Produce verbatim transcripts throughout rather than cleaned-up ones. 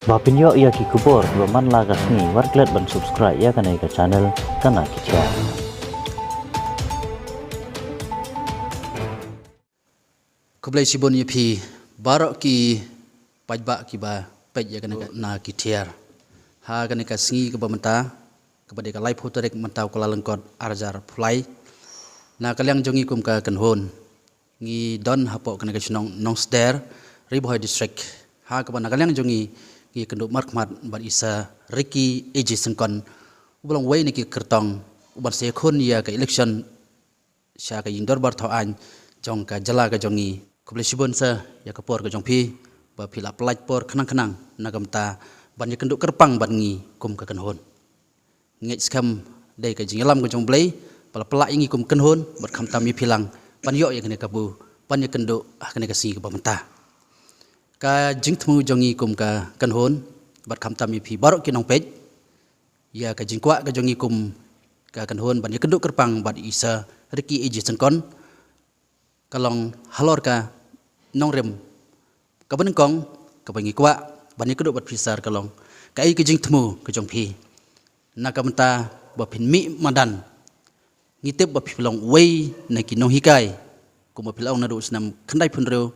Ba pynïoh ïa ki khubor kiba man la ka sngi, wat klet ban subscribe ïa kane ka channel Kana Ki Thiar. Khublei shibun ïa phi baroh ki paidbah kiba peit ïa kane ka Kana Ki Thiar. Ha kane ka sngi kaba mynta, kaba dei ka laiphew tarik mynta u Kyllalyngkot arhajar arphew lai. Na ka liang jong ngi kum ka kynhun, ngi don hapoh kane ka shnong Nongsder, Ri Bhoi District. Ha kaba na ka liang jong ngi, ngi kynduh markhmat bad i Sir Ricky A J Syngkon, uba long uwei na ki kyrtong, uban sa ïakhun ïa ka election sha ka ïing dorbar thaw aiñ jong ka jylla ka jong ngi. Khublei shibun Sir ïa ka por ka jong phi, ba phi la pynlait por khnang khnang na ka bynta ban ïakynduh kyrpang bad ngi kum ka kynhun. Ngeit skhem dei ka jingïalam ka jong U Blei ba la pynlah ïa ngi kum kynhun, bad khamtam ïa phi lang ban ïoh ïa kane kabu, ban ïakynduh ha kane ka sngi kaba mynta. Ka jingthmu jong ngi kum ka kynhun, bad khamtam ïa phi baroh ki nongpeit, ïa ka jingkwah ka jong ngi kum ka kynhun ban ïakynduh kyrpang bad i Sir Ricky A J Syngkon, ka long halor ka nongrim kaba nyngkong kaba ngi kwah ban ïakynduh bad phi Sir, ka long kaei ka jingthmu ka jong phi na ka bynta ba phin mih madan. Ngi tip ba phi long uwei na ki nonghikai, kumba phi la ong, naduh snem khyndaiphew hynriew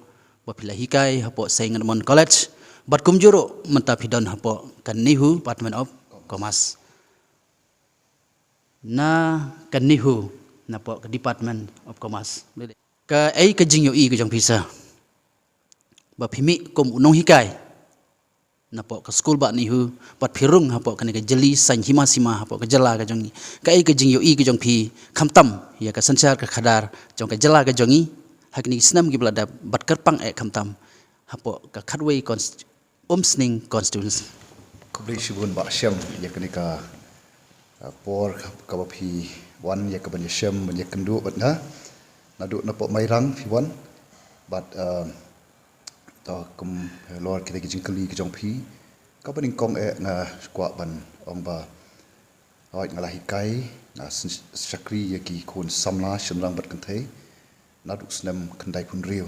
ba phi la hikai hapoh Saint Edmund College, bad kumjuh ruh mynta phi don hapoh ka NEHU, Department of Commerce. Na ka NEHU, napoh ka Department of Commerce, kaei ka jingïohi ka jong phi Sir, ba phi mih kum u nonghikai napoh ka skul bah NEHU, bad phi rung hapoh kane ka jylli saiñ hima sima hapoh ka jylla ka jong ngi? Kaei ka jingïohi ka jong phi, khamtam ïa ka synshar ka khadar jong ka jylla ka jong ngi ha kine ki snem kiba la dep, bad kyrpang eh khamtam hapoh ka khatwei const-, Umsning constituency? Khublei shibun Bah Shem ïa kane ka, uh, por ka, kaba phi wan ïa ka ban ïashem, ban ïakynduh bad nga. Naduh napoh Mairang phi wan, bad, uh, to kum halor kita ki jingkylli ki jong phi, kaba nyngkong eh nga kwah ban ong ba, hooid, nga la hikai, nga syn-, shakri ïa ki khun samla shynrang bad kynthei naduh snem khyndaiphew hynriew.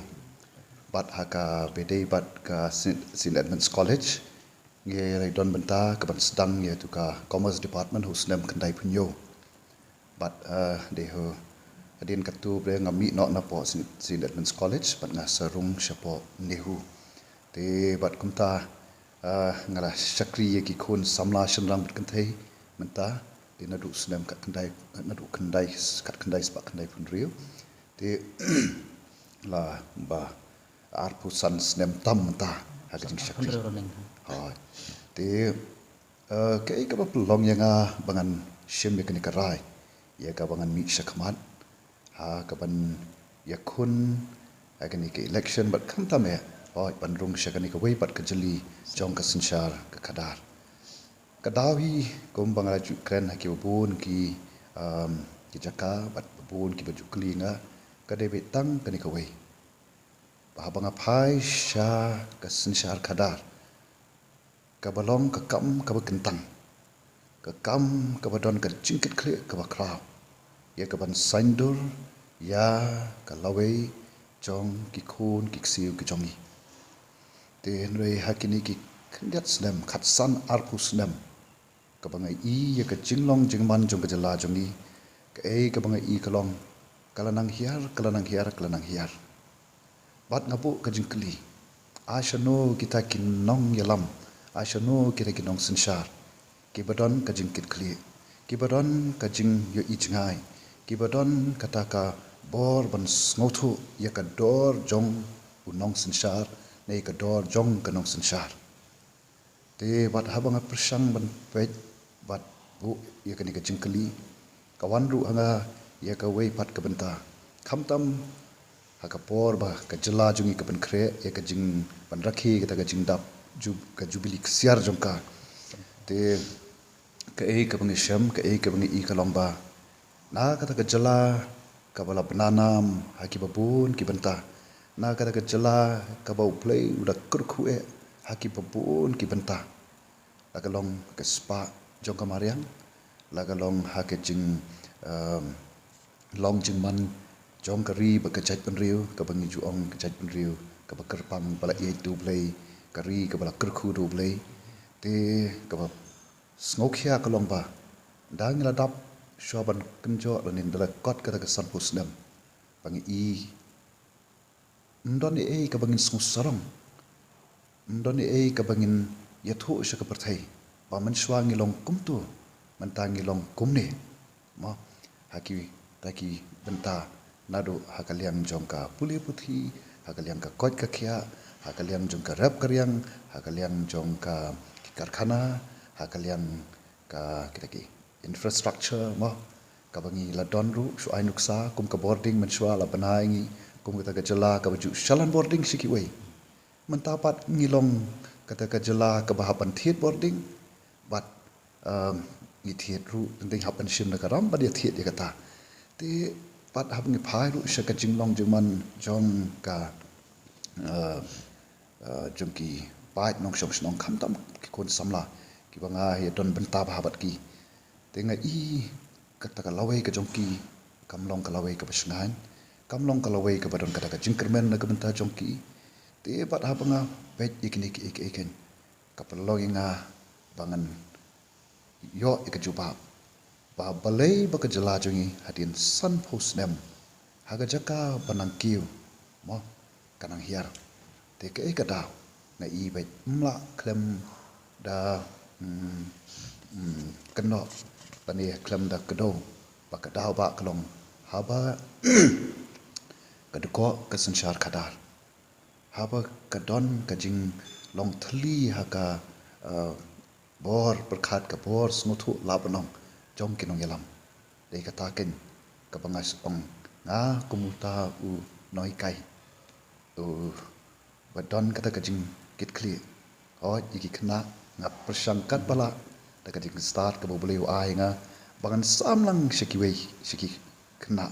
Bad ha kaba dei bad ka Saint, Saint Edmund's College, ngi la don bynta ka ban sdang ïa tu ka Commerce Department ha u snem khyndaiphew hynñiew. Bad, eh, dei ha, hadien katto ba nga mih noh napoh Saint, Saint Edmund's College, bad nga sa rung shapoh NEHU. Te bad kumta, eh, nga la shakri ïa ki khun samla shynrang bad kynthei mynta, te naduh snem khatkhyndai, naduh khyndai, khatkhyndai spah khyndaiphew hynriew. Te la ba arphew san snem tam mynta ha ka jingshakri. Hynriew running. Hooid. Te, eh, kaei kaba pynlong ïa nga ba ngan shim ïa kane ka rai, ïa kaba ngan mih shakhmat ha ka ban ïakhun ha kane ka election, bad khamtam eh, hooid, ban rung sha kane kawei pat ka jylli jong ka synshar ka khadar. Ka daw hi, kumba nga la ju kren ha kiba bun ki, um, ki jaka, bad ba bun kiba ju kylli nga, ka dei beit tang kane kawei, ba haba nga phai sha ka synshar khadar, kaba long ka kam kaba kyntang, ka kam kaba don ka jingkitkhlieh kaba khraw ïa ka ban saiñdur ïa ka lawei jong ki khun ki ksiew ki jong ngi. Te hynrei ha kine ki khyndiat snem, khatsan arphew snem, kaba nga ïohi ïa ka jinglong jingman jong ka jylla jong ngi, kaei kaba nga ïohi ka long, ka la nang hiar, ka la nang hiar, ka la nang hiar. Bad nga buh ka jingkylli, ai shano kita ki nongïalam, ai shano kita ki nongsynshar, kiba don ka jingkitkhlieh, kiba don ka jingïohi jngai, kiba don kata ka bor ban sngewthuh ïa ka dor jong u nongsynshar, ne ïa ka dor jong ka nongsynshar. Te bad haba nga pyrshang ban peit bad buh ïa kane ka jingkylli, ka wan ruh ha nga ïa kawei pat ka bynta. Khamtam ha ka por ba ka jylla jong ngi ka pynkhreh ïa ka jing ban rakhe kata ka jingdap ju-, ka jubili ksiar jong ka. Te kaei kaba ngi shem, kaei kaba ngi ïohi ka long ba na kata ka jylla kaba la bna nam ha kiba bun ki bynta, na kata ka jylla kaba U Blei u da kyrkhu eh ha kiba bun ki bynta, la ka long ka spah jong ka mariang, la ka long ha ka jing, um, long jingman jong ka ri bad ka jaitbynriew, kaba ngi ju ong ka jaitbynriew kaba kyrpang ba la ïeit da U Blei, ka ri kaba la kyrkhu da U Blei. Te kaba sngewkhia ka long ba da ngi la dap shuwa ban kynjoh lane da la kot kata ka sanphew snem, ba ngi i ym don ei ei kaba ngin sngewsarong, ym don ei ei kaba ngin ïathuh sha ka pyrthei ba mynshuwa ngi long kumto, mynta ngi long kumne. Mo, ha kita ki bynta, naduh ha ka liang jong ka pule puthi, ha ka liang ka koit ka khiah, ha ka liang jong ka rep ka riang, ha ka liang jong ka ki karkhana, ha ka liang ka kita ki infrastructure, mo, kaba ngi la don ruh, shu ai nuksa kum ka bording mynshuwa la bnai ngi kum kata ka jylla kaba ju shalan bording sha kiwei. Mynta pat ngi long kata ka jylla kaba hap ban thied bording, bad, um, ngi thied ruh, teng teng hap ban shim da ka ram ban ïa thied ïa kata. Te pat hap ngi phai ruh sha ka jinglong jingman jong ka, uh, uh, jong ki paid nongshong shnong, khamtam ki khun samla kiba nga ïa don bynta bha bad ki. Te nga i kata ka lawei ka jong ki kam long ka lawei kaba shngaiñ, kam long ka lawei kaba don kata ka jingkyrmen na ka bynta jong ki. Te bad haba nga peit ïa kine kiei kiei, ka pynlong ïa nga ba ngan ïoh ïa ka jubab ba balei ba ka jylla jong ngi hadien sanphew snem ha ka jaka ba nang kiew, mo, ka nang hiar. Te kaei ka daw? Nga i beit ym lah khlem da, mm, mm, kynnoh lane khlem da kdew ba ka daw ba ka long haba ka dkoh ka synshar khadar, haba ka don ka jinglong thylli ha ka, uh, bor pyrkhat, ka bor sngewthuh lad ban ong jong ki nongïalam. Dei kata keiñ kaba nga ong, nga kum uta u nonghikai, u ba don kata ka jingkitkhlieh, hooid, ïa ki khynnah nga pyrshang katba lah da ka jingstad kaba U Blei u ai nga ba ngan sam lang sha kiwei, sha ki khynnah,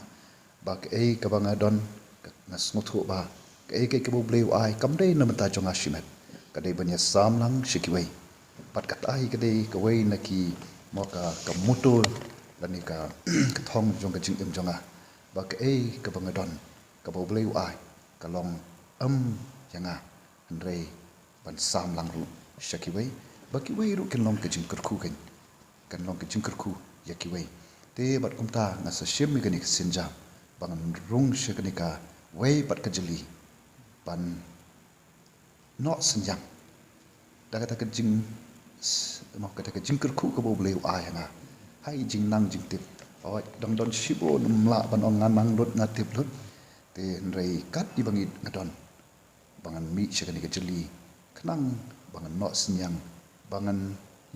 ba kaei kaba nga don, ka, nga sngewthuh ba kaei kaei kaba U Blei u ai kam dei na bynta jong nga shimet, ka dei ban ïa sam lang sha kiwei. Bad kata hi ka dei kawei na ki, mo, ka, ka motto lane ka, ka thong jong ka jingim jong nga, ba kaei kaba nga don, kaba U Blei u ai, ka long ym ïa nga, hynrei ban sam lang ruh sha kiwei, ba kiwei ruh kin long ka jingkyrkhu, kin, kin long ka jingkyrkhu ïa kiwei. Te bad kumta nga sa shim ïa kane ka sienjam ba ngan rung sha kane kawei pat ka jylli ban noh synñiang da kata ka jing, s-, mo, kata ka jingkyrkhu kaba U Blei u ai ha nga. Hai jingnang jingtip, hooid, dang don shibun, ym lah ban ong nga nang lut, nga tip lut. Te hynrei kat ïa ba ngi, nga don ba ngan mih sha kane ka jylli khnang ba ngan noh synñiang, ba ngan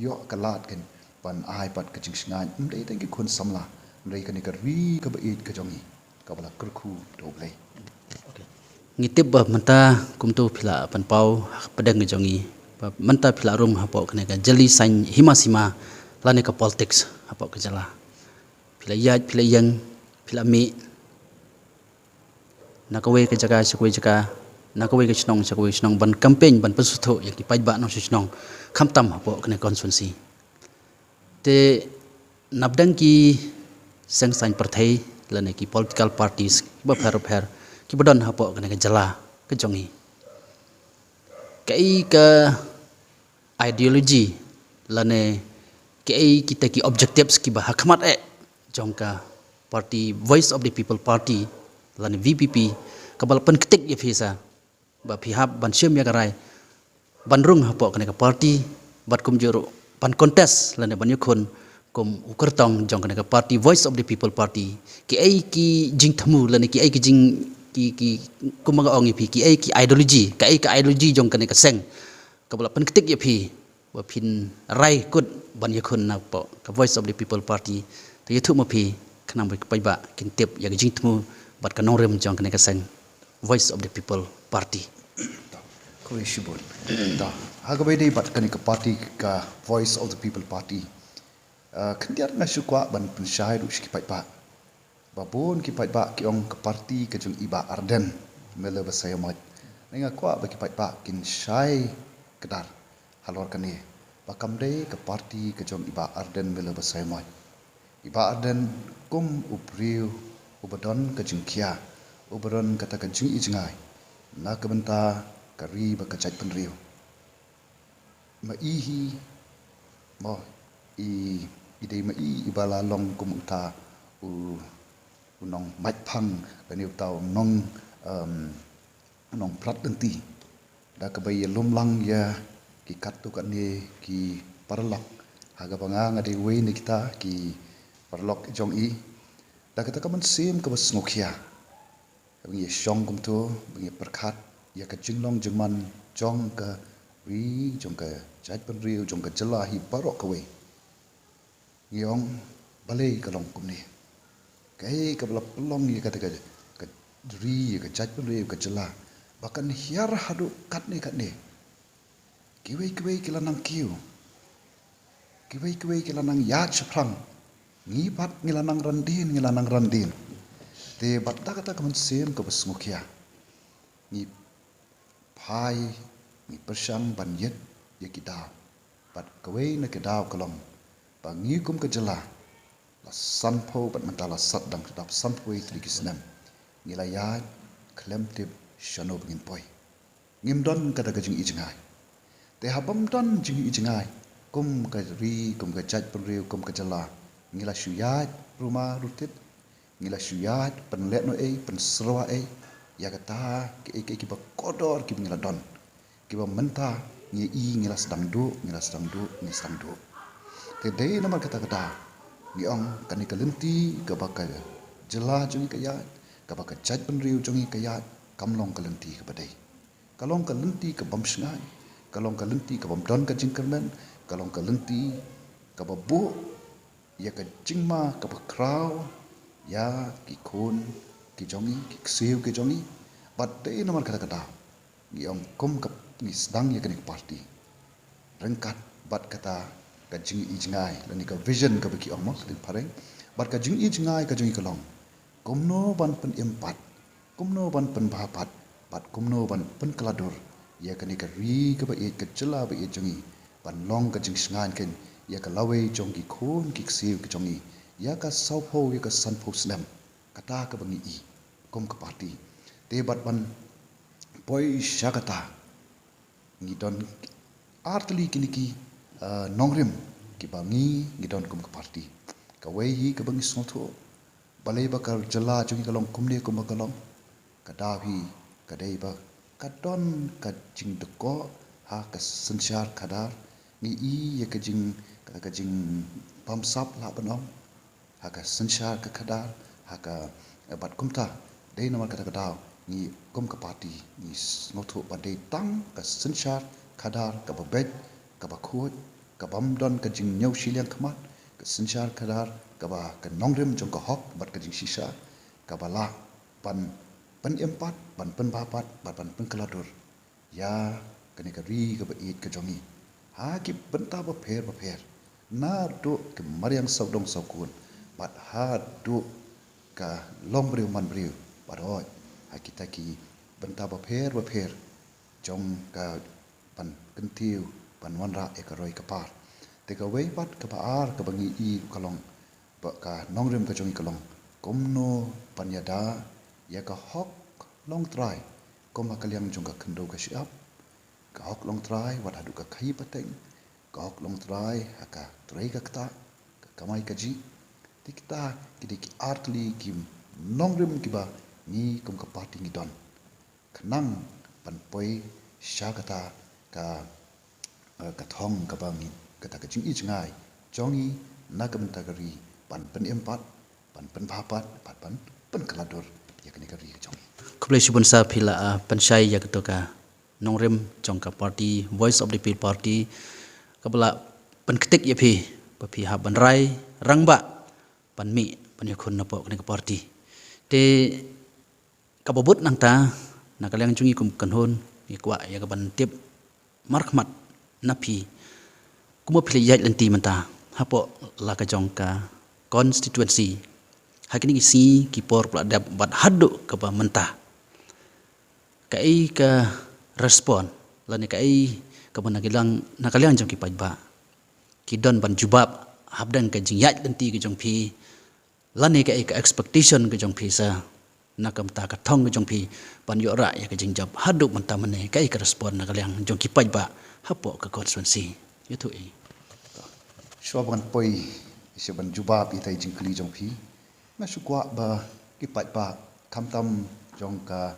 ïoh ka lad, kin, ban ai pat ka jingshngaiñ, ym dei tang ki khun samla, hynrei kane ka ri kaba ïeit ka jong ngi kaba la kyrkhu da U Blei. Ngi tip ba mynta kumto phi la pynpaw ha ka pdeng ka jong ngi ba mynta phi la rung hapoh kane ka jylli saiñ hima sima lane ka politics hapoh ka jylla. Phi la ïaid, phi la ïeng, phi la mih na kawei ka jaka sha kawei jaka, na kawei ka shnong sha kawei ka shnong, ban campaign, ban pynsngewthuh ïa ki paidbah nongshong shnong, khamtam hapoh kane ka constituency. Te napdeng ki seng saiñ pyrthei lane ki political parties kiba pher pher kiba don hapoh kane ka jylla ka jong ngi, kaei ka ideology lane kaei kita ki objectives kiba ha khmat eh jong ka party Voice of the People Party lane V P P, kaba la pynktik ïa phi sa ba phi hap ban shim ïa ka rai ban rung hapoh kane ka party, bad kumjuh ruh ban contest lane ban ïakhun kum u kyrtong jong kane ka party Voice of the People Party? Kiei ki jingthmu lane kiei ki jing, ki, ki, kumba nga ong ïa phi, kiei ki ideology, kaei ka ideology jong kane ka seng kaba la pynktik ïa phi ba phin rai kut ban ïakhun napoh ka Voice of the People Party? Te ïathuh ma phi khnang ba ki paidbah kin tip ïa ka jingthmu bad ka nongrim jong kane ka seng Voice of the People Party. Khublei shibun. Da, ha kaba ïadei bad kane ka party, ka Voice of the People Party, ah, khyndiat nga shu kwah ban pynshai ruh sha ki paidbah ba bun ki paidbah ki ong ka party ka jong i Bah Ardent Miller Basaiawmoit. Nga kwah ba ki paidbah kin shai kdar halor kane ba kam dei ka party ka jong i Bah Ardent Miller Basaiawmoit. I Bah Ardent kum u briew uba don ka jingkhia, uba don kata ka jingijngai na ka bynta ka ri bad ka jaitbynriew. ma i hi, mo, i, i dei ma i, i ba la long kum uta u, u nongmaitphang, lane uta u nong, em, u nongprat lynti. Da kaba ïalum lang ïa ki katto katne ki paralok. Ha kaba nga nga dei uwei na kita ki paralok jong i. Da kata ka mynsiem kaba sngewkhia. Ba ngi ïa shong kumto, ba ngi ïa pyrkhat ïa ka jinglong jingman jong ka ri, jong ka jaitbynriew, jong ka jylla hi baroh kawei. Ngi ong balei ka long kumne. Kaei kaba la pynlong ïa kata ka, ka ri, ïa ka jaitbynriew, ka jylla ba kan hiar haduh katne katne. Kiwei kiwei ki la nang kiew. Kiwei kiwei ki la nang ïaid shaphrang. Ngi pat ngi la nang randien, ngi la nang randien. Te bad da kata ka mynsiem kaba sngewkhia, ngi phai, ngi pyrshang ban ïit ïa ki daw. Bad kawei na ki daw ka long ba ngi kum ka jylla, la sanphew bad mynta la sat dang dap sanphew wei tylli ki snem, ngi la ïaid khlem tip shano ba ngin poi. Ngim don kata ka jingïohi jngai. Te haba ym don jingïohi jngai, kum ka ri, kum ka jaitbynriew, kum ka jylla, ngi la shu ïaid ruma rutit, ngi la shu ïaid pynlehnohei, pynsyrwa ei ïa kata kiei kiei kiba kordor kiba ngi la don, kiba mynta ngi i ngi la sdang duh, ngi la sdang duh, ngi sdang duh. Te dei namar kata ka daw ngi ong kane ka lynti kaba ka jylla jong ngi ka ïaid, kaba ka jaitbynriew jong ngi ka ïaid, kam long ka lynti kaba dei. Ka long ka lynti ka bym shngaiñ, ka long ka lynti ka bym don ka jingkyrmen, ka long ka lynti kaba buh ïa ka jingma kaba khraw ïa ki khun ki jong ngi, ki ksiew ki jong ngi. Bad dei namar kata ka daw ngi ong kum ka, ngi sdang ïa kane ka party ryngkat bad kata ka jingïohi jngai lane ka vision kaba ki ong mo ka dei phareng. Bad ka jingïohi jngai ka jong ngi ka long kumno ban pynim pat, kumno ban pynbha pat, bad kumno ban pynkylla dur ïa kane ka ri kaba ïeit, ka jylla ba ïeit jong ngi, ban long ka jingshngaiñ kein ïa ka lawei jong ki khun ki ksiew ki jong ngi, ïa ka sawphew, ïa ka sanphew snem. Kata kaba ngi i kum ka party. Te bad ban poi sha kata, ngi don artylli kine ki, eh, nongrim kiba ngi, ngi don kum ka party. Kawei hi kaba ngi sngewthuh, balei ba ka jylla jong ngi ka long kumne kumba ka long. Ka daw hi ka dei ba ka don ka jingdkoh ha ka synshar khadar. Ngi i ïa ka jing, ka, ka jingbamsap lah ban ong ha ka synshar ka khadar, ha ka, eh, bad kumta dei namar kata ka daw ngi kum ka party ngi sngewthuh ba dei tang ka synshar khadar kaba beit, kaba khuid, kabym don ka jingñiew shiliang khmat, ka synshar khadar kaba ka nongrim jong ka hok bad ka jingshisha, kaba lah ban pynim pat, ban pynbha pat, bad ban pynkylla dur ïa kane ka ri kaba ïeit ka jong ngi ha ki bynta bapher bapher, naduh ki mariang sawdong sawkun bad haduh ka longbriew manbriew, bad hooid ha kita ki bynta bapher bapher jong ka ban kyntiew, ban wanrah ïa ka roi ka par. Te kawei pat kaba ar kaba ngi i ka long ba ka nongrim ka jong ngi ka long kumno ban ïada ïa ka hok longtrai, kum ha ka liang jong ka khyndew ka shyiap, ka hok longtrai wat haduh ka khaïi pateng, ka hok longtrai ha ka trei ka ktah, ka kamai kajih. Te kita ki dei ki artylli ki nongrim kiba ngi kum ka party ngi don khnang ban poi sha kata ka, eh, ka thong kaba ngi, kata ka jingïohi jngai jong ngi na ka bynta ka ri, ban pynim pat, ban pynbha pat, bad ban pynkylla dur ïa kane ka ri ka jong ngi. Khublei shibun sir, phi la, ah, pynshai ïa kato ka nongrim jong ka party Voice of the People Party kaba la pynktik ïa phi ba phi hap ban rai rangbah ban mih ban ïakhun napoh kane ka party. Te kaba bud nangta, na ka liang jong ngi kum kynhun, ngi kwah ïa ka ban tip markhmat na phi kumba phi la ïaid lynti mynta hapoh la ka jong ka constituency ha kine ki sngi ki por ba la dep bad haduh kaba mynta. Kaei ka respond lane kaei kaba na ka liang, na ka liang jong ki paidbah ki don ban jubab hapdeng ka jingïaid lynti ka jong phi, lane kaei ka expectation ka jong phi sa na ka bynta ka thong ka jong phi ban ïoh rah ïa ka jingjop haduh mynta mynne, kaei ka respond na ka liang jong ki paidbah hapoh ka constituency. Ïathuh ei. Shuwa ban poi, shuwa ban jubab ïa ka jingkylli jong phi, nga shu kwah ba ki paidbah, khamtam jong ka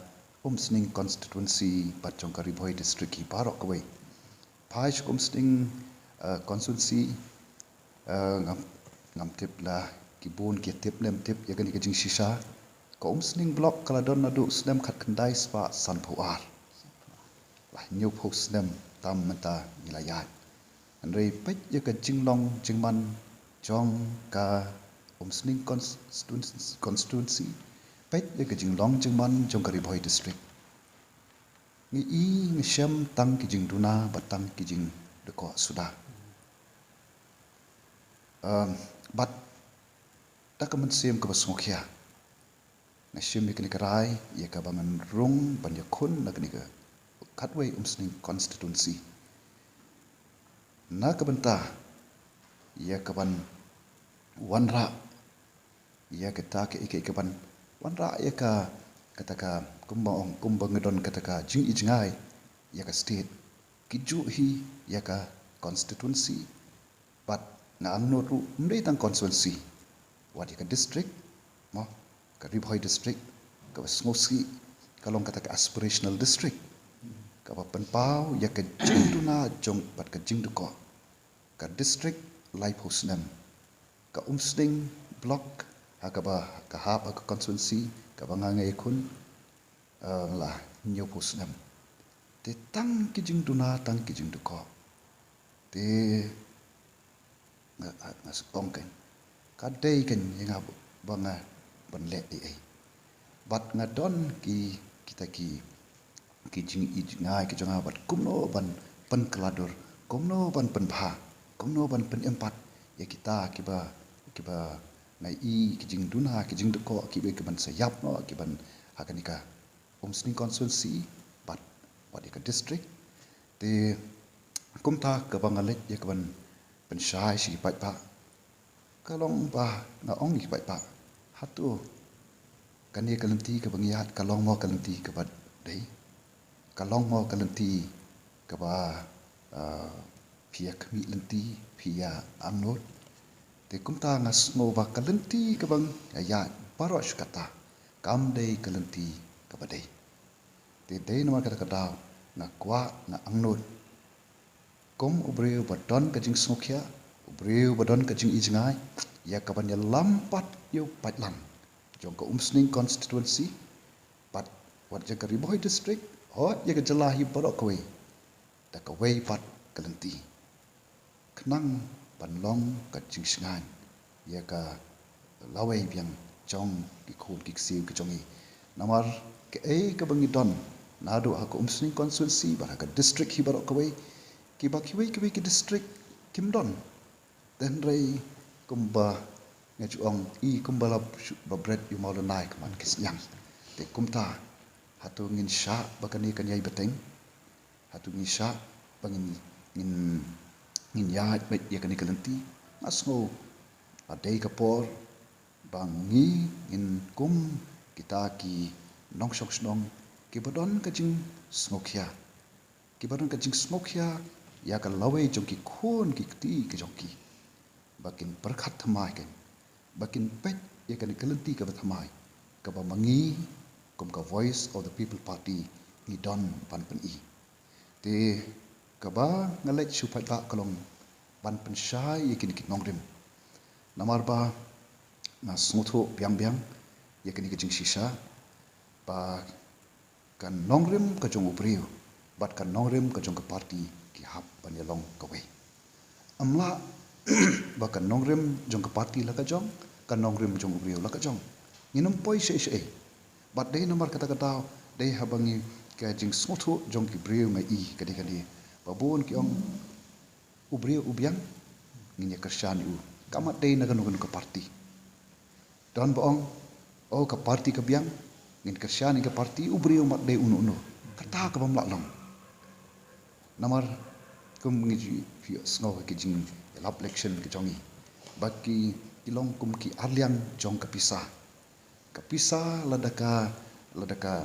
Umsning constituency bad jong ka Ri Bhoi district hi baroh kawei. Phai sha ka Umsning, eh, constituency, eh, ngam, ngam tip la ki bun ki tip ne em tip ïa kane ka jingshisha. Ka Umsning block ka la don naduh snem khatkhyndai spah sanphew ar. La hynñiewphew snem tam mynta ngi la ïaid. Hynrei peit ïa ka jinglong jingman jong ka Umsning constituency, constituency. Peit ïa ka jinglong jingman jong ka Ri Bhoi district. Ngi i ngi shem tang ki jingduna bad tang ki jingdkoh suda. Em, bad da ka mynsiem kaba sngewkhia, nga shim ïa kane ka rai ïa kaba ngan rung ban ïakhun na kane ka khatwei Umsning constituency. Na ka bynta ïa kaban wanrah ïa kata ka, ïa ka, ïa kaban wanrah ïa ka, kata ka, kumba ong, kumba nga don kata ka jingijngai ïa ka state, ki juh hi ïa ka constituency. Bad nga angnud ruh ym dei tang constituency, wat ïa ka district, mo, ka Ri Bhoi district, kaba sngewsih ka long kata ka aspirational district, kaba pynpaw ïa ka jingduna jong bad ka jingdkoh. Ka district laiphew snem. Ka Umsning block, ha kaba ka hap ha ka constituency kaba nga nga ïakhun, eh, la hynñiewphew snem. Te tang ki jingduna, tang ki jingdkoh. Te nga, nga, nga sngewthuh kein, ka dei kein ïa nga ba nga ban leh ei ei. Bad nga don ki, kita ki, ki jingijngai ki jong nga bad kumno ban pynkylla dur, kumno ban pynbha, kumno ban pynim pat ïa kita kiba, kiba nga i ki jingduna, ki jingdkoh, kiba, kiban sa ïap noh, kiban ha kane ka Umsning constituency, bad, bad ïa ka district. Te kumta kaba nga leit ïa kaban pynshai sha ki paidbah, ka long ba nga ong ïa ki paidbah, hato kane ka lynti kaba ngi ïaid ka long mo ka lynti kaba dei? Ka long mo ka lynti kaba, ah, phi ïa khmih lynti, phi ïa angnud? Te kumta nga sngew ba ka lynti kaba nga ïaid baroh shi katta kam dei ka lynti kaba dei. Te dei namar kata ka daw nga kwah, nga angnud kum u briew ba don ka jingsngewkhia, u briew ba don ka jingijngai ïa kaban ïalam pat ïa u paidlang jong ka Umsning constituency, bad wat jong ka Ri Bhoi district, hooid ïa ka jylla hi baroh kawei, da kawei pat ka lynti, khnang ban long ka jingshngaiñ ïa ka lawei biang jong ki khun ki ksiew ki jong ngi. Namar kaei kaba ngi don naduh ha ka Umsning constituency bad ha ka district hi baroh kawei, kiba kiwei kiwei ki district kim don. Te hynrei kumba nga ju ong, i kumba la ba bret ïa u mawlynnai khmat ki sniang. Te kumta, hato ngin shah ba kane kan ïai bteng? Hato ngin shah ba ngin, ngin, ngin ïaid beit ïa kane ka lynti? Nga sngew ba dei ka por ba ngi, ngin kum kita ki nongshong shnong kiba don ka jingsngewkhia, kiba don ka jingsngewkhia ïa ka lawei jong ki khun ki kti ki jong ki, ba kin pyrkhat thymmai kein, ba kin peit ïa kane ka lynti kaba thymmai, kaba ma ngi kum ka Voice of the People Party ngi don ban pyni. Te kaba nga leit sha u paidbah ka long ban pynshai ïa kine ki nongrim. Namar ba nga sngewthuh biang biang ïa kine ki jingshisha ba ka nongrim ka jong u briew bad ka nongrim ka jong ka party ki hap ban ïalong kawei. Ym lah ba ka nongrim jong ka party la ka jong, ka nongrim jong u briew la ka jong. Ngin ym poi shaei shaei. Bad dei namar kata ka daw, dei haba ngi, ka jingsngewthuh jong ki briew nga i ka dei kane, ba bun ki ong, u briew u biang, ngin ïa kyrshan ïa u, kam dei na kano kano ka party. Don ba ong, oh, ka party ka biang, ngin kyrshan ïa ka party, u briew mat dei uno uno. Kata ka bym lah long. Namar kum ngi ju ïohsngew ki jingïalap election ki jong ngi, ba ki, ki long kum ki arliang jong ka pisa. Ka pisa lada ka, lada ka,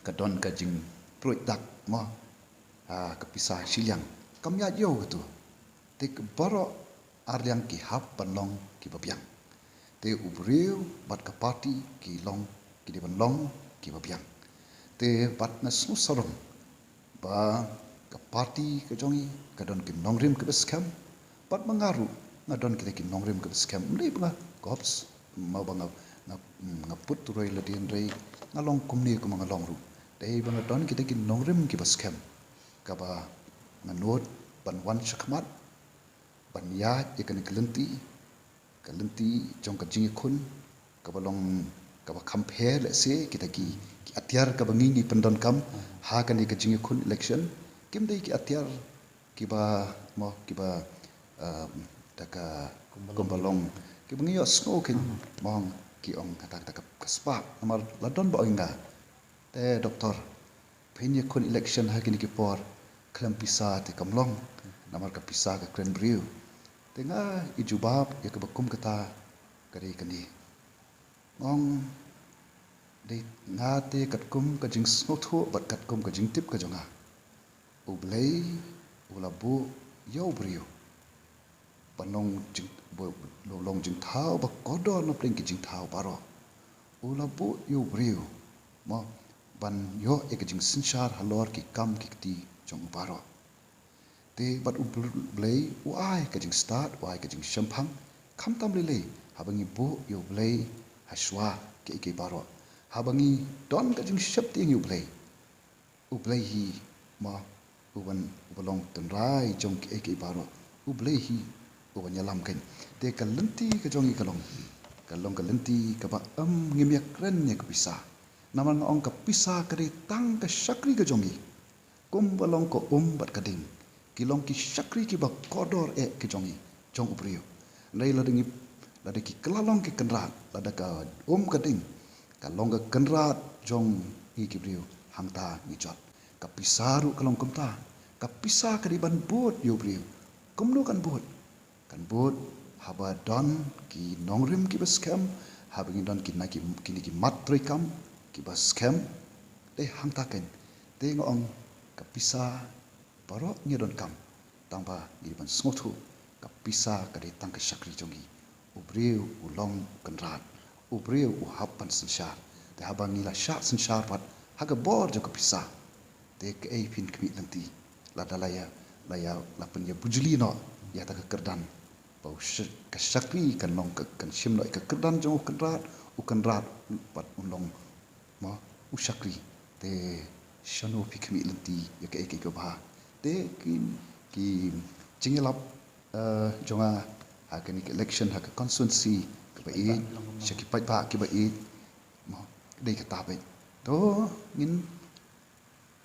ka don ka jingpluit dak mo, ha ka pisa shiliang. Kam ïaid ïew katu. Te ka baroh arliang ki hap ban long kiba biang. Te u briew bad ka party ki long, ki dei ban long kiba biang. Te bad nga sngewsarong ba ka party ka jong ngi ka don ki nongrim kiba skhem, bad ma nga ruh nga don kita ki nongrim kiba skhem. Ym dei ba nga gops, ma ba nga, nga, nga put roi lade, hynrei nga long kumne kumba nga long ruh. Dei ba nga don kita ki nongrim kiba skhem, kaba nga nud ban wan shakhmat ban ïaid ïa kane ka lynti, ka lynti jong ka jingïakhun kaba long, kaba kham pher lehse kita ki, ki atiar kaba ngi, ngi pyndonkam ha kane ka jingïakhun election. Kim dei ki atiar kiba, mo, kiba, um, da ka kumba long, kiba ngi ïohsngew kein, mo, ki ong kata, kata ka, ka spah. Namar la don ba ong ïa nga, te doktor, phin ïakhun election ha kine ki por khlem pisa te kam long, namar ka pisa ka kren briew. Te nga, i jubab ïa kaba kum kata ka dei kane. Nga ong, dei, nga te katkum ka jingsngewthuh bad katkum ka jingtip ka jong nga, U Blei u la buh ïa u briew ban long jing, ba, ba long jingthaw ba kordor na pdeng ki jingthaw baroh. U la buh ïa u briew, mo, ban ïoh ïa ka jingsynshar halor ki kam ki kti jong u baroh. Te bad U Blei u ai ka jingstad, u ai ka jingshemphang, khamtam lei lei haba ngi buh ïa U Blei ha shuwa kiei kiei baroh. Haba ngi don ka jingsheptieng ïa U Blei, U Blei hi, mo, u ban, u ba long tynrai jong kiei kiei baroh. U Blei hi u ban ïalam kein. Te ka lynti ka jong ngi ka long, ka long ka lynti kaba ym ngim ïakren ïa ka pisa. Namar nga ong ka pisa ka dei tang ka shakri ka jong ngi. Kumba long ka um bad ka ding, ki long ki shakri kiba kordor eh ki jong ngi, jong u briew. Hynrei lada ngi, lada ki kylla long ki kynrad, lada ka um ka ding ka long ka kynrad jong ngi ki briew, hangta ngi jot. Ka pisa ruh ka long kumta. Ka pisa ka dei ban bud ïa u briew. Kumno kan bud? Kan bud haba don ki nongrim kiba skhem, haba ngi don kine ki, kine ki mat treikam kiba skhem. Dei hangta kein. Te nga ong ka pisa baroh ngi donkam, tang ba ngi dei ban sngewthuh ka pisa ka dei tang ka shakri jong ngi. U briew u long u kynrad, u briew u hap ban synshar. Te haba ngi la shah synshar pat ha ka bor jong ka pisa, te kaei phin khmih lynti? Lada la ïa, la ïa, la pynïabujli noh ïa kata ka kyrdan ba u sh-, ka shakri kan long ka, kan shim noh ïa ka kyrdan jong u kynrad, u kynrad pat un long, mo, u shakri. Te shano phi khmih lynti ïa kaei kaei kaba bha? Te ki, ki jingïalap, eh, jong nga ha kane ka election, ha ka constituency kaba ïeit, sha ki paidbah kiba ïeit, mo, dei kata beit. To ngin,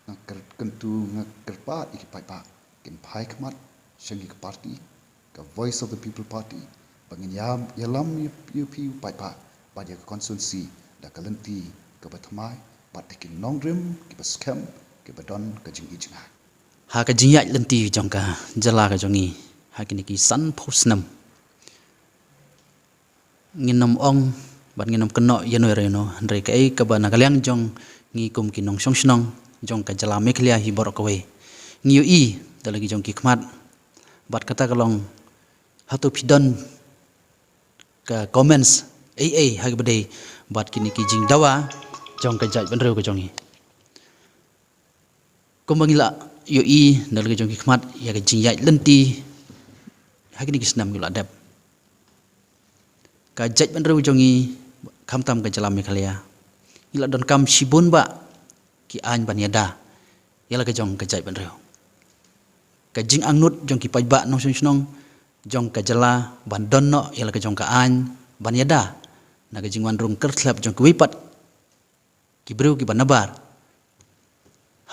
nga kyr-, kyntu, nga kyrpad ïa ki paidbah kin phai khmat sha ngi ka party, ka Voice of the People Party, ba ngin ïa, ïalam ïa, ïa phi u paidbah bad ïa ka constituency da ka lynti kaba thymmai bad da ki nongrim kiba skhem, kiba don ka jingïeit jingaiñ. Ha ka jingïaid lynti jong ka jylla ka jong ngi ha kine ki sanphew snem, ngin ym ong bad ngin ym kynnoh ïano re ïano, hynrei kaei kaba na ka liang jong ngi kum ki nongshong shnong jong ka jylla Meghalaya hi baroh kawei, ngi ïohi da la ki jong ki khmat. Bad kata ka long, hato phi don ka comments ei ei ha kaba dei bad kine ki jingdawa jong ka jaitbynriew ka jong ngi? Kumba ngi la ïohi na la ki jong ki khmat ïa ka jingïaid lynti ha kine ki snem ngi la dep, ka jaitbynriew jong ngi, khamtam ka jylla Meghalaya, ngi la donkam shibun bah ki aiñ ban ïada ïa la ka jong ka jaitbynriew. Ka jingangnud jong ki paidbah nongshong shnong jong ka jylla ban don noh ïa la ka jong ka aiñ ban ïada na ka jingwan rung kyrthlep jong kiwei pat ki briew kiba nabar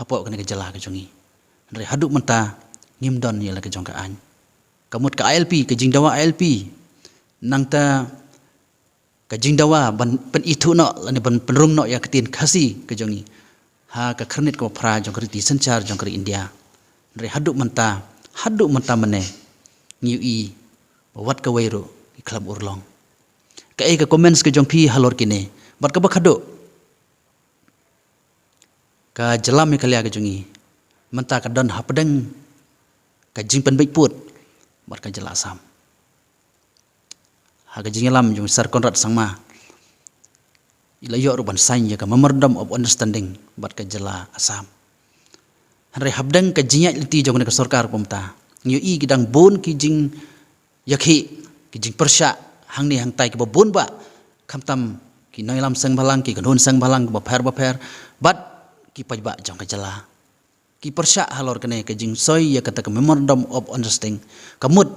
hapoh kane ka jylla ka jong ngi. Hynrei haduh mynta ngim don ïa la ka jong ka aiñ. Ka mut ka I L P, ka jingdawa I L P, nangta ka jingdawa ban pynithuh noh lane ban pynrung noh ïa ka ktien Khasi ka jong ngi ha ka khyrnit kaba phra jong ka riti synshar jong ka ri India. Hynrei haduh mynta, haduh mynta mynne ngi ïohi ba wat kawei ruh ki khlem urlong. Kaei ka comments ka jong phi halor kine? Bad kaba khatduh, ka jylla Meghalaya ka jong ngi, mynta ka don hapdeng ka jingpynbeit pud bad ka jylla Assam. Ha ka jingïalam jong Sir Conrad Sangma, i la ïoh ruh ban sign ïa ka Memorandum of Understanding bad ka jylla Assam. Hynrei hapdeng ka jingïaid lynti jong kane ka sorkar kumta, ngi ïohi ki dang bun ki jingïakhih, ki jingpyrshah hangne hangtai kiba bun bah, khamtam ki nongïalam seng bhalang, ki kynhun seng bhalang kiba pher bapher, bad ki paidbah jong ka jylla. Ki pyrshah halor kane ka jingsoi ïa kata ka Memorandum of Understanding, ka mut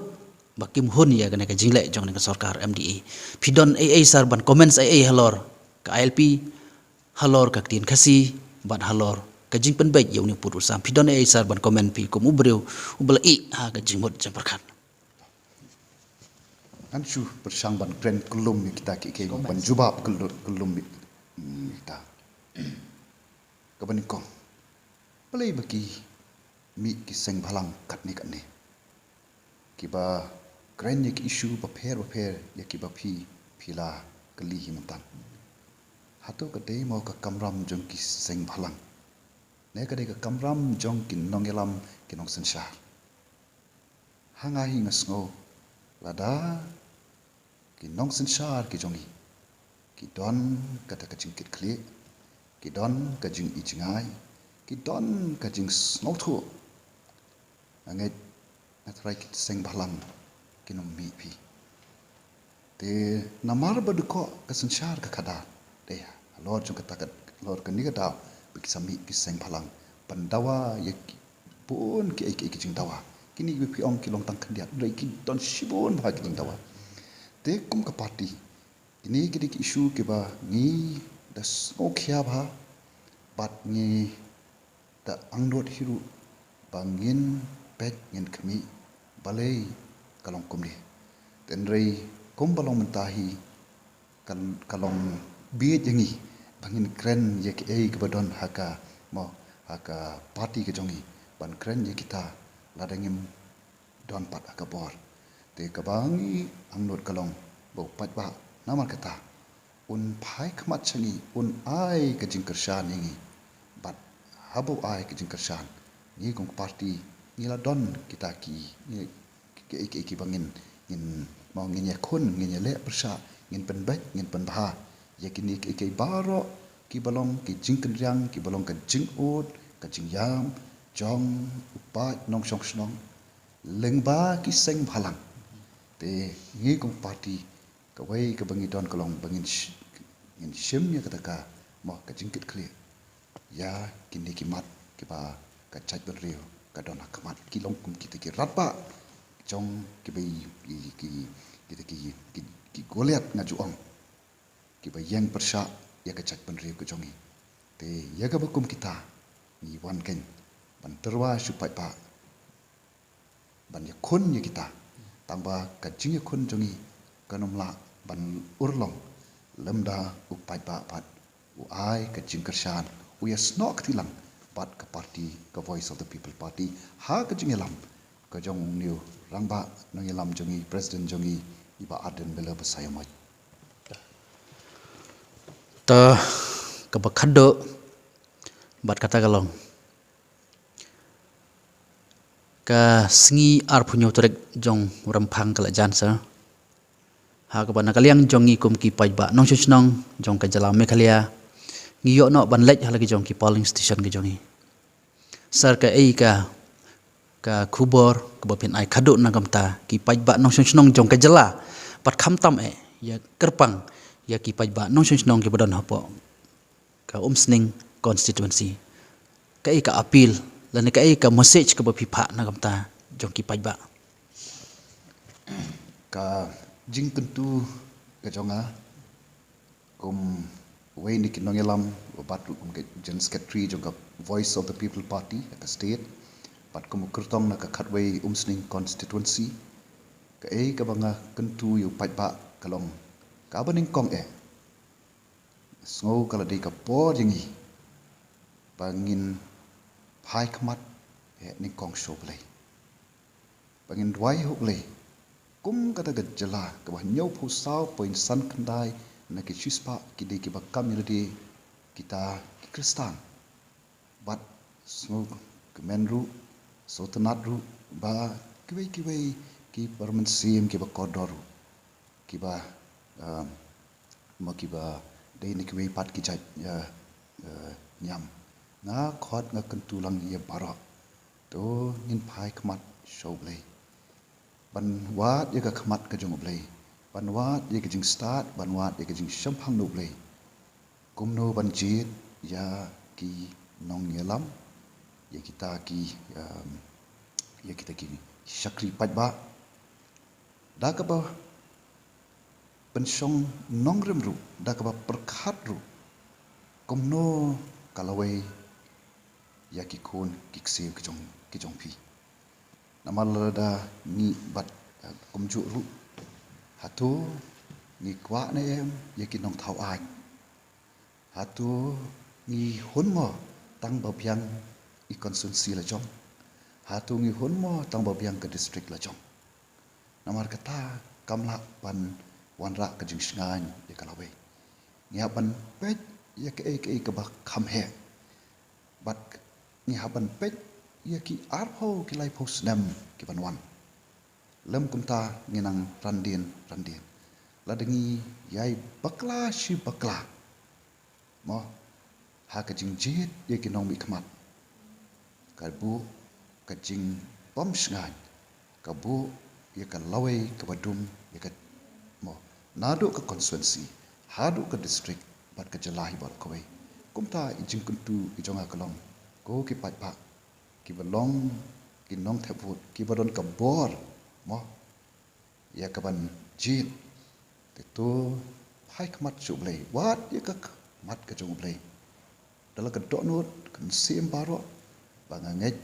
ba kim hun ïa kane ka jingleh jong kane ka sorkar M D A. Phi don ei ei Sir ban comments ei ei halor ka I L P, halor ka ktien Khasi, bad halor ka jingpynbeit ïa une u pud u sam? Phi don ei ei Sir ban comment phi kum u briew uba la ïeh ha ka jingmut jingpyrkhat? Ngan shu pyrshang ban kren kyllum ïa kita ki, ki ban jubab kyllum, kyllum ïa kita. Kaba nyngkong, balei ba ki mih ki seng bhalang katne katne kiba kren ïa ki issue bapher bapher ïa kiba phi, phi la kylli hi mynta? Hato ka dei mo ka kamram jong ki seng bhalang, ne ka dei ka kamram jong ki nongïalam, ki nongsynshar? Ha nga hi nga sngew lada ki nongsynshar ki jong ngi ki don kata ka jingkitkhlieh, ki don ka jingi jngai, ki don ka jingsngewthuh, nga ngeit nga tharai ki seng bhalang kin ym mih phi. Te namar ba dei ko ka synshar ka khadar, te halor jong kata ka, halor kane ka daw ba ki sa mih ki seng bhalang ban dawa ïa ki bun kiei kiei ki jingdawa. Kine kiba phi ong ki long tang khyndiat, hynrei ki don shibun bha ki jingdawa. Te kum ka party, kine ki dei ki issue kiba ngi da sngewkhia bha bad ngi da angnud hi ruh ba ngin peit ngin khmih balei ka long kumne. Hynrei kumba long mynta hi ka, ka long bieit ïa ngi ba ngin kren ïa kiei kiba don ha ka, mo, ha ka party ka jong ngi, ban kren ïa kita lada ngim don pat ha ka bor. Te kaba ngi angnud ka long ba u paidbah namar kata un phai khmat sha ngi, un ai ka jingkyrshan ïa ngi. Bad haba u ai ka jingkyrshan, ngi kum ka party ngi la don kita ki, ngi, kiei kiei kiba ngin, ngin, mo, ngin ïakhun, ngin ïaleh pyrshah, ngin pynbeit, ngin pynbha ïa kine kiei kiei baroh kiba long ki jingkynriang, kiba long ka jingud, ka jingïam jong u paid nongshong shnong lyngba ki seng bhalang. Te ngi kum ka party, kawei kaba ngi don ka long ba ngin sh-, ngin shim ïa kata ka, mo, ka jingkitkhlieh ïa kine ki mat kiba ka jaitbynriew ka don ha khmat, ki long kum kita ki radbah jong kiba i, i, ki, kita ki, ki, ki Goliath nga ju ong, kiba ïeng pyrshah ïa ka jaitbynriew ka jong ngi. Te ïa kaba kum kita ngi wan keiñ ban tyrwa sha u paidbah ban ïakhun ïa kita. Tangba ka jingïakhun jong ngi kan ym lah ban urlong lymda u paidbah pat u ai ka jingkyrshan, u ïasnoh kti lang bad ka party ka Voice of the People Party ha ka jingïalam ka jong une u rangbah nongïalam jong ngi, president jong ngi, i Bah Ardent Miller Basaiawmoit. Ta kaba khadduh bad kata ka long, ka sngi arphew hynñiew tarik jong u Rymphang ka la jan, Sir. Ha kaba na ka liang jong ngi kum ki paidbah nongshong shnong jong ka jylla Meghalaya, ngi ïoh noh ban leit ha la ki jong ki polling station ki jong ngi. Sir, kaei ka, ka khubor kaba phin ai khadduh na ka bynta ki paidbah nongshong shnong jong ka jylla, bad khamtam eh ïa kyrpang ïa ki paidbah nongshong shnong kiba don hapoh ka Umsning constituency? Kaei ka appeal lane kaei ka message kaba phi phah na ka bynta jong ki paidbah? Ka jingkyntu ka jong nga kum uwei na ki nongïalam, bad ruh kum ka General Secretary jong ka Voice of the People Party ha ka state, bad kum u kyrtong na ka khatwei Umsning constituency, kaei kaba nga kyntu ïa u paidbah ka long, kaba nyngkong eh, sngew ka la dei ka por ïa ngi ba ngin phai khmat eh nyngkong sha U Blei, ba ngin duwai ha U Blei kum kata ka jylla kaba hynñiewphew saw point san khyndai na ki shispah ki dei kiba kam ïalade kita ki Khristan. Bad sngew kmen ruh, sngewtynnat ruh, ba kiwei kiwei ki para mynsiem kiba kordor ruh, kiba, um, mo kiba dei na kiwei pat ki jait, uh, uh, niam. Nga khot nga kyntu lang ïa baroh. To ngin phai khmat sha U Blei ban wad ïa ka khmat ka jong U Blei, ban wad ïa ka jingstad, ban wad ïa ka jingshemphang na U Blei. Kumno ban jied ïa ki nongïalam, ïa kita ki, um, ïa kita ki shakri paidbah. Da kaba pynshong nongrim ruh, da kaba pyrkhat ruh, kumno ka lawei ïa ki khun ki ksiew ki jong, ki jong phi. Namar lada ngi bad, eh, kumjuh ruh, hato ngi kwah ne em ïa ki nongthaw aiñ. Hato ngi hun mo tang ba biang i constituency la jong. Hato ngi hun mo tang ba biang ka district la jong. Namar kata kam lah ban wanrah ka jingshngaiñ ïa ka lawei. Ngi hap ban peit ïa kaei kaei kaba kham heh. Bad ngi hap ban peit ïa ki arphew ki laiphew snem ki ban wan. Lem kumta ngi nang randien randien. Lada ngi ïai bakla shi bakla mo ha ka jingjied ïa ki nongmihkhmat, ka buh ka jingbym shngaiñ, ka buh ïa ka lawei kaba dum ïa ka mo, naduh ka constituency haduh ka district bad ka jylla hi baroh kawei. Kumta i jingkyntu i jong nga ka long, ko ki paidbah kiba long ki nongthep vote, kiba don ka bor mo ïa ka ban jied, te to phai khmat sha U Blei, wad ïa ka khmat ka jong U Blei da la ka dohnud ka mynsiem baroh, ba nga ngeit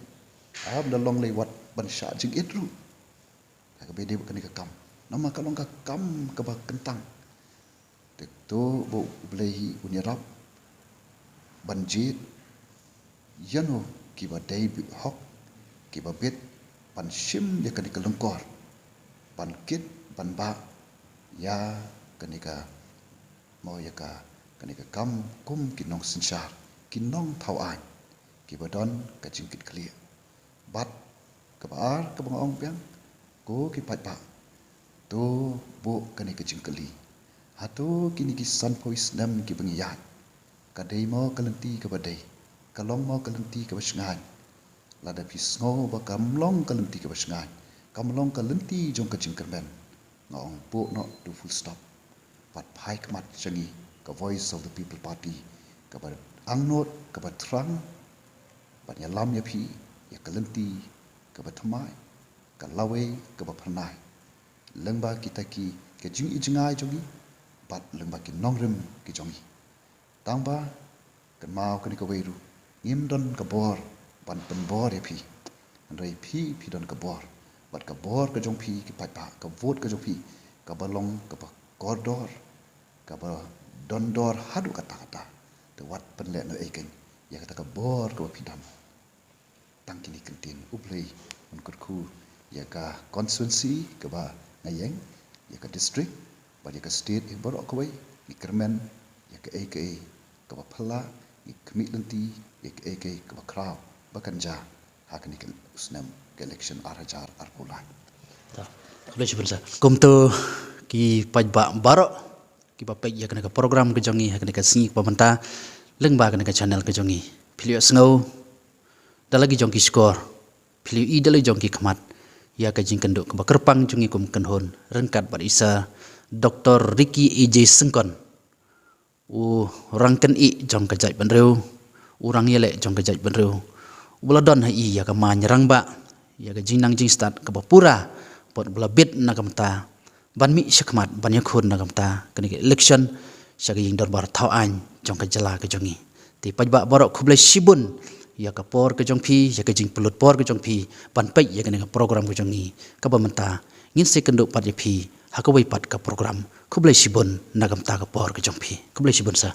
ym da long lei wat ban shah jingit ruh ha kaba ïadei bad kane ka kam. Namar ka long ka kam kaba kyntang. Te to ba U Blei hi un ïarap ban jied ïano kiba dei bit hok, kiba bit ban shim ïa kane ka lyngkor, ban kit ban bah ïa kane ka mo ïa ka, kane ka kam kum ki nongsynshar, ki nongthaw aiñ kiba don ka jingkitkhlieh. Bad kaba ar kaba nga ong biang, ko ki paidbah, to buh kane ka jingkylli. Hato kine ki sanphew snem kiba ngi ïaid, ka dei mo ka lynti kaba dei, ka long mo ka lynti kaba shngaiñ? Lada phi sngew ba kam long ka lynti kaba shngaiñ, kam long ka lynti jong ka jingkyrmen, nga ong buh noh to full stop. Bad phai khmat sha ngi ka Voice of the People Party, kaba angnud, kaba thrang ban ïalam ïa phi ïa ka lynti kaba thymmai, ka lawei kaba phyrnai, lyngba kita ki, ka jingijngai jong ngi bad lyngba ki nongrim ki jong ngi. Tang ba kynmaw kane kawei ruh, ngim don ka bor ban pynbor ïa phi. Hynrei phi, phi don ka bor, bad ka bor ka jong phi ki paidbah, ka vote ka jong phi, kaba long kaba kordor, kaba don dor haduh katta katta. Te wat pynlehnohei kein ïa kata ka bor kaba phi don. Tang kine ki kyntien, U Blei un kyrkhu ïa ka constituency kaba nga ïeng, ïa ka district bad ïa ka state hi baroh kawei. Ngi kyrmen ïa kaei kaei kaba phylla, ngi khmih lynti ïa kaei kaei kaba khraw ba kan jia ha kane ka snem ka election ar hajar arphew lai. Khublei shibun sir. Kumto ki paidbah baroh kiba peit ïa kane ka program ka jong ngi ha kane ka sngi kaba mynta lyngba kane ka channel ka jong ngi, phi la ïohsngew da la ki jong ki shkor, phi la ïohi da la ki jong ki khmat ïa ka jingkynduh kaba kyrpang jong ngi kum kynhun ryngkat bad i Sir Doctor Ricky A J Syngkon, u rangkynduh jong ka jaitbynriew, u rangïaleh jong ka jaitbynriew, uba la don ha i ïa ka main rangbah, ïa ka jingnang jingstad kaba pura, bad uba la bit na ka bynta ban mih shakhmat ban ïakhun na ka bynta kane ka election sha ka ïing dorbar thaw aiñ jong ka jylla ka jong ngi. Te paidbah baroh, khublei shibun ïa ka por ka jong phi, ïa ka jingpynlut por ka jong phi ban peit ïa kane ka program ka jong ngi kaba mynta. Ngin sa ïakynduh pat ïa phi ha kawei pat ka program. Khublei shibun na ka bynta ka por ka jong phi. Khublei shibun sir.